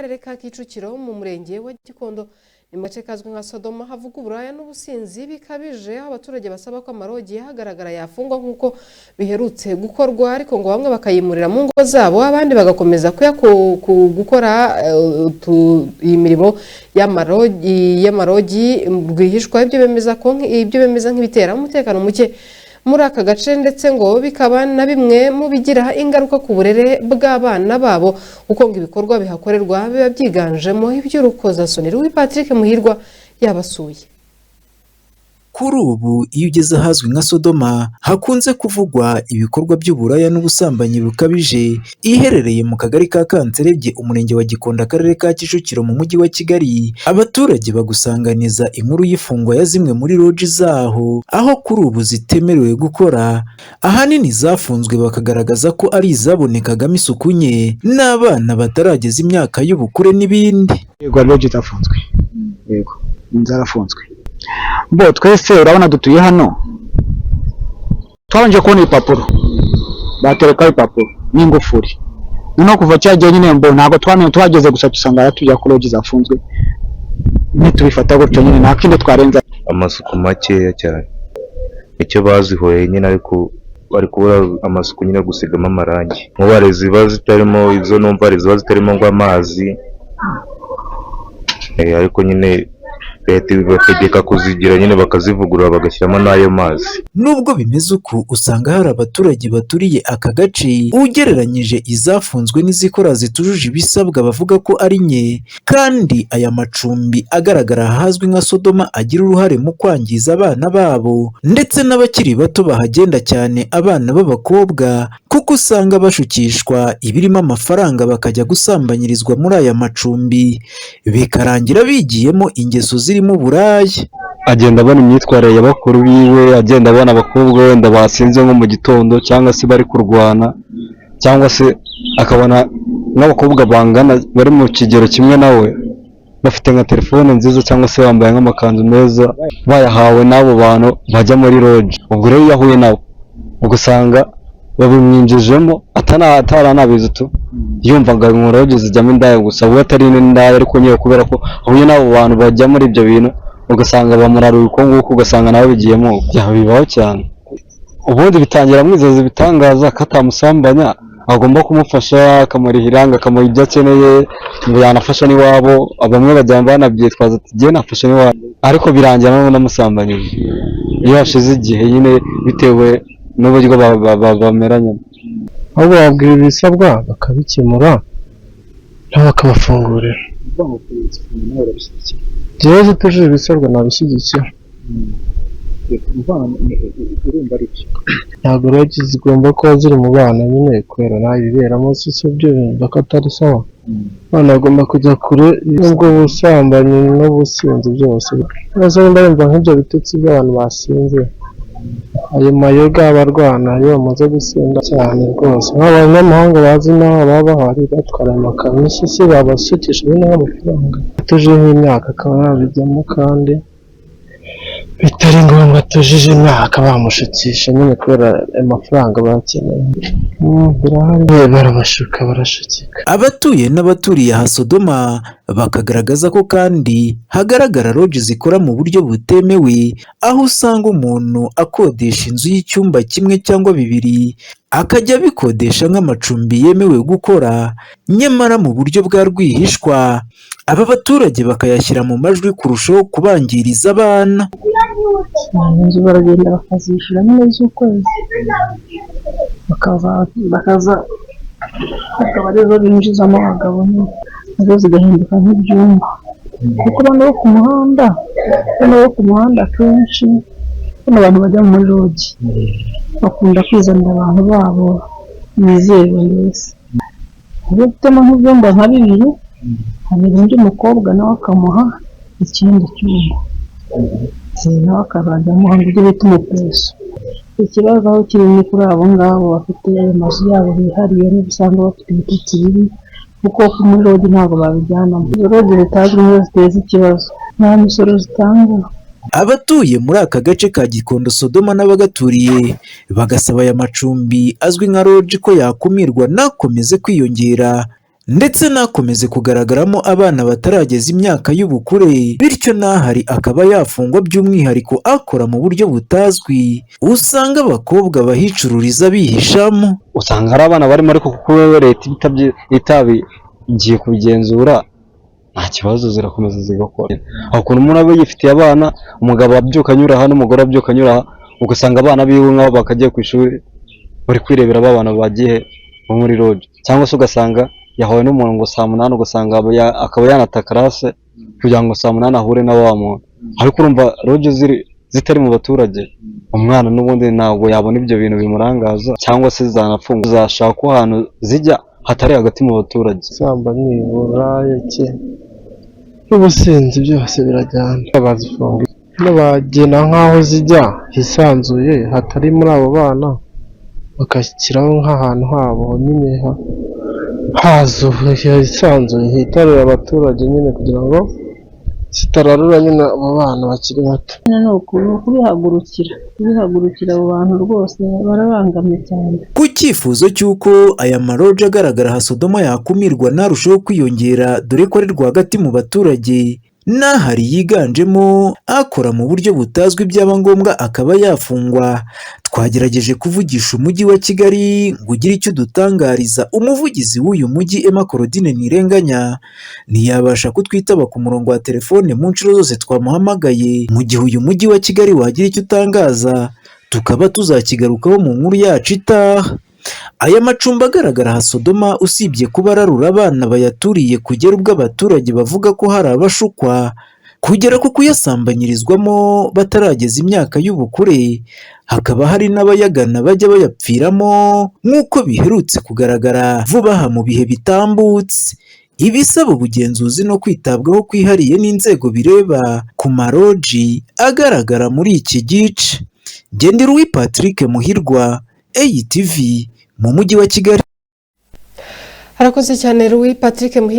karere ka Kicukiro mu murenge wa Gikondo, ni mu gace kazwi nka Sodoma havuga uburaya n'ubusinzi bikabije, aho abaturage basaba ko amarogi ahagaragara yafungwa nk'uko biherutse gukorwa, ariko ngo bamwe bakayimurira mu ngo zabo, abandi bagakomeza gukora iyi mirimo y'amarogi rwihishwa, ibyo bemeza nk'ibitera umutekano muke muri aka gace, ndetse ngo bikaba na bimwe mu bigira ingaruka ku burere bw'abana babo, kuko ngo ibikorwa bihakorerwa biba byiganjemo iby'urukozasoni. Louis Patrick Muhirwa yabasuye. Kuri ubu iyo ugeze ahazwi nka Sodoma hakunze kuvugwa ibikorwa by'uburaya n'ubusambanyi bukabije, iherereye mu kagari ka Kanserege, umurenge wa Gikondo, akarere ka Kicukiro mu mujyi wa Kigali, abaturage bagusanganiza inkuru y'ifungwa ya zimwe muri loji zaho, aho kuri ubu zitemerewe gukora. Ahanini zafunzwe bakagaragaza ko ari izabonekagamo isuku nke n'abana batarageza imyaka y'ubukure n'ibindi. Yego, hari loji zafunzwe, yego zarafunzwe. Bo twese urabona dutuye hano, twabanje kubona ibipapuro, baterekaho ibipapuro n'ingufuri. Noneho kuva cyagiye nyine mbo ntabwo twamenye, tuhageze gusa dusanga tujya kuri loji zafunzwe, ntitubifata gutyo nyine, nta kindi twarenza. Amasuku makeya cyane, icyo bazihoye nyine, ariko bari kubura amasuku nyine, gusigamo amarangi. Nk'ubu ziba zitarimo izo, numva ziba zitarimo ngo amazi, ariko nyine leta ibategeka kuzigira nyine, bakazivugurura bagashyiramo n'ayo mazi. Nubwo bimeze uku, usanga hari abaturage baturiye aka gace ugereranyije izafunzwe n'izikora zitujuje ibisabwa bavuga ko ari nke, kandi aya macumbi agaragara ahazwi nka Sodoma agira uruhare mu kwangiza abana babo ndetse n'abakiri bato bahagenda, cyane abana b'abakobwa, kuko usanga bashukishwa ibirimo amafaranga bakajya gusambanyirizwa muri aya macumbi, bikarangira bigiyemo ingeso zirimo uburaya. Agenda abona imyitwarire ya bakuru biwe, agenda abona abakobwa wenda basinze nko mu gitondo, cyangwa se bari kurwana, cyangwa se akabona nk'abakobwa bangana bari mu kigero kimwe nawe bafite nka telefone nziza, cyangwa se bambaye nk'amakanzu meza bayahawe n'abo bantu bajya muri loji. Ubwo rero iyo ahuye nabo, ugasanga babimwinjijemo ataranabizi tu, yumvaga mu loji zijyamo indaya gusa, we atari n'indaya, ariko nyine kubera ko ahuye n'abo bantu bajya muri ibyo bintu, ugasanga bamuraruye uko nguko, ugasanga nawe bigiyemo. Bibaho cyane. Ubundi bitangira amwizeza ibitangaza ko atamusambanya, agomba kumufasha, akamurihira, ngo akamuha ibyo akeneye, ngo yanafasha n'iwabo. Bamwe bajya banabyitwaza ati "Jyewe nafasha n'iwabo", ariko birangira n'ubundi amusambanyije iyo hashize igihe nyine, bitewe n'uburyo bameranyemo. Ahubwo bababwira ibisabwa bakabikemura, nabo bakabafungurira. Njyewe zitujuje ibisabwa nabishyigikira. Ntabwo loji zigomba kuba ziri mu bana nyine, kubera nawe ibiberamo si byo bumva ko atari sawa. Abana bagomba kujya kure y'ubwo busambanyi n'ubusinzi byose. Maze nimba yumva nk'ibyo bitutsi by'abantu basinze, ayo mayoga abarwana iyo bamaze gusinda cyane rwose, nk'abanyamahanga bazi n'aho baba bahari batwara amakamyo, se babasukisha nyine nk'amafaranga atuje nk'imyaka akaba yabijyamo, kandi bitari ngombwa atujuje imyaka bamushukisha nyine kubera amafaranga bakeneye. Birahari, barabashuka, barashukika. Abatuye n'abaturiye aha Sodoma bakagaragaza ko kandi hagaragara loji zikora mu buryo butemewe, aho usanga umuntu akodesha inzu y'icyumba kimwe cyangwa bibiri, akajya abikodesha nk'amacumbi yemewe gukora, nyamara mu buryo bwa rwihishwa. Aba baturage bakayashyira mu majwi kurushaho kubangiriza abana. Inzu baragenda bakazishyura nyine z'ukwezi, bakaza akaba arizo binjizamo abagabo nyine, nazo zigahinduka nk'ibyumba, kuko bano bo ku muhanda, bano bo ku muhanda akenshi, bano bantu bajya muri loji bakunda kwizanira abantu babo bizewe mbese. Iyo ufitemo nk'ibyumba nka bibiri, habiri undi mukobwa nawe akamuha ikindi cyumba, nawe akazajya amuha ibyo bita umupeso. Ikibazo aho kiri ni kuri abo ngabo bafite ayo mazu yabo bihariye, niba usanga bafite ibitutsi bibi, kuko muri loji ntabwo babijyanamo. Izo loji zitazwi nizo ziteza ikibazo, nta misoro zitanga. Abatuye muri aka gace ka Gikondo Sodoma n'abagaturiye bagasaba aya macumbi azwi nka loji ko yakumirwa ntakomeze kwiyongera, Ndetse n'akomeze kugaragaramo abana batarageza imyaka y'ubukure, bityo n'ahari akaba yafungwa, by'umwihariko akora mu buryo butazwi usanga abakobwa bahicururiza bihishamo. Usanga hari abana barimo, ariko kuko leta itabigiye kubigenzura, nta kibazo, zirakomeza zigakora. Aho ukuntu umuntu aba yifitiye abana, umugabo abyuka anyura aha n'umugore abyuka anyura aha, ugasanga abana biwe nk'aho bakagiye ku ishuri bari kwirebera ba bana bagiye bo muri lodge, cyangwa se ugasanga yahawe n'umuntu ngo saa 8, ugasanga akaba yanata classe kugira ngo saa 8 ahure na wa muntu. Ariko urumva lodge ziri zitari mu baturage, umwana n'ubundi ntabwo yabona ibyo bintu bimurangaza, cyangwa se zanafungwa, zashakwa ahantu zijya hatari hagati mu baturage. Ubusambanyi, uburaya ki n'ubusinzi, byose birajyana. Bazifunga bagena nk'aho zijya hisanzuye hatari muri abo bana, bagashyiraho nk'ahantu habo nyine hazo hisanzuye hitaruye abaturage nyine, kugira ngo zitararura nyine abo bana bakiri bato. Ni ukubihagurukira, kubihagurukira. Abo bantu rwose barabangamye cyane. Ku cyifuzo cy'uko aya maroji agaragara aha Sodoma yakumirwa ntarusheho kwiyongera, dore ko ari rwagati mu baturage, n'ahari yiganjemo akora mu buryo butazwi, byaba ngombwa akaba yafungwa, twagerageje kuvugisha Umujyi wa Kigali ngo ugire icyo udutangariza. Umuvugizi w'uyu mujyi, Emma Claudine Ntirenganya, ntiyabasha kutwitaba ku murongo wa telefone mu nshuro zose twamuhamagaye. Mu gihe uyu Mujyi wa Kigali wagira icyo utangaza, tukaba tuzakigarukaho mu nkuru yacu itaha. Aya macumbi agaragara aha Sodoma, usibye kuba ararura abana bayaturiye kugera ubwo abaturage bavuga ko hari abashukwa kugera ku kuyasambanyirizwamo batarageza imyaka y'ubukure, hakaba hari n'abayagana bajya bayapfiramo nk'uko biherutse kugaragara vuba aha mu bihe bitambutse, ibisaba ubugenzuzi no kwitabwaho kwihariye n'inzego bireba ku maroji agaragara muri iki gice. Ngendiruwi Patrick Muhirwa, ATV, mu Mujyi wa Kigali. Harakoze cyane Louis Patrick Muhirwa.